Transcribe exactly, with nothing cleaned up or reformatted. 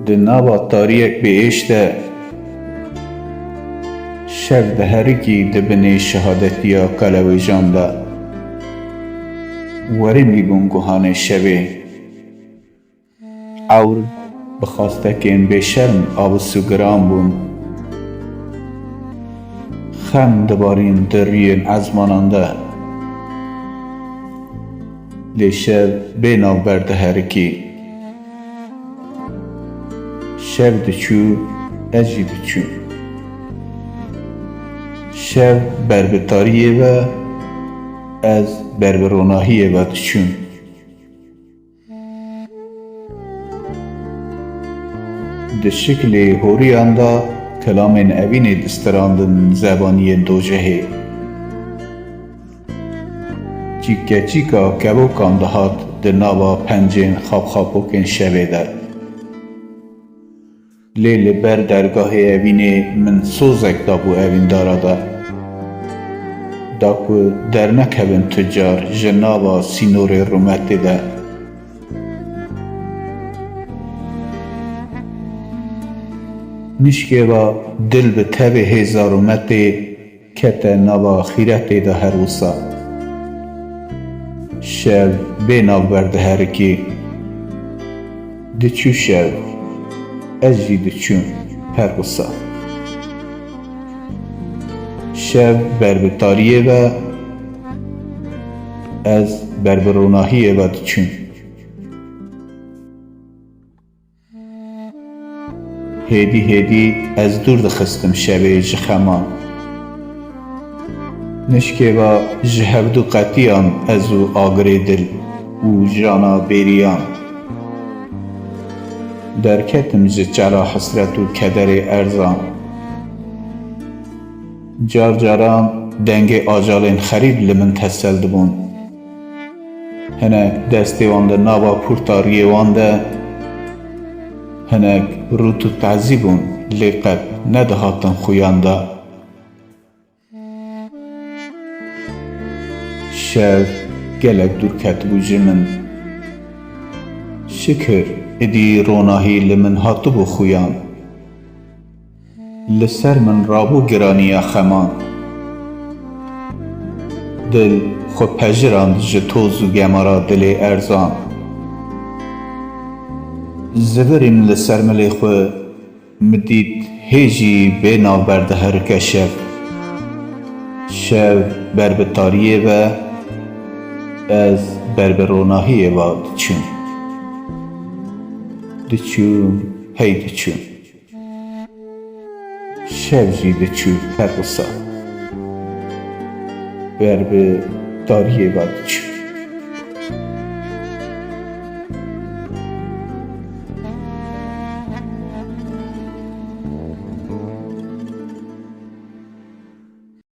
Di nava tariyek bêêş de, şev diherikî di binê şehadetiya kalewêjan de. Werî mîbûn guhanê şevê. Ewr bi xastekên bêşerm avis û giran bûn. Xem dibarîn di rûyên ezmanan de. Lê şev bê navber diherikî. Şev diçû, ez jî diçûm. Şev ber bi tariyê ve, ez ber bi ronahiyê ve diçûm. Di şiklê horiyan de kelamên evînê distirandin zebaniyên dojehê. Çîkeçîka kevokan dihat di nava pencên xapxapokên şevê de. Lê li ber dergahê evînê min sozek dabû evîndara de, da ku dernekevin tu car ji nava sînorê rûmetê de. Nişkê va dil bi tevê hêza rûmetê kete nava xîretê de her wisa. Şev bê navber diherikî. Diçû şev, ez jî diçûm her wisa. Şev ber bi tariyê ve, ez ber bi ronahiyê ve diçûm. Hêdî hêdî ez dûr dixistim şevê ji xeman. Nişkê va ji hevdu qetiyan ez û agirê dil û jana bêriyan. Derketim ji çela hesret û kederê erzan. Car caran dengê ajalên xerîb li min tesel dibûn. Hinek destê wan di nava pûrta riyê wan de, hinek rût û tazî bûn, lê qet nedihatin xuyan de. Şev gelek dûr ketibû ji min. Şikir, idî ronahî li min hatibû xuyan. Li ser min rabû giraniya xeman. Dil xwe pejirand ji toz û gemara dilê erzan. Zivirîm li ser milê xwe, min dît hê jî bê navber diherike şev. Şev ber bi tariyê ve, ez ber bi ronahiyê ve diçûm. Diçûm, hey diçûm. Şev jî diçû her wisa. Ber bi tariyê ve diçû.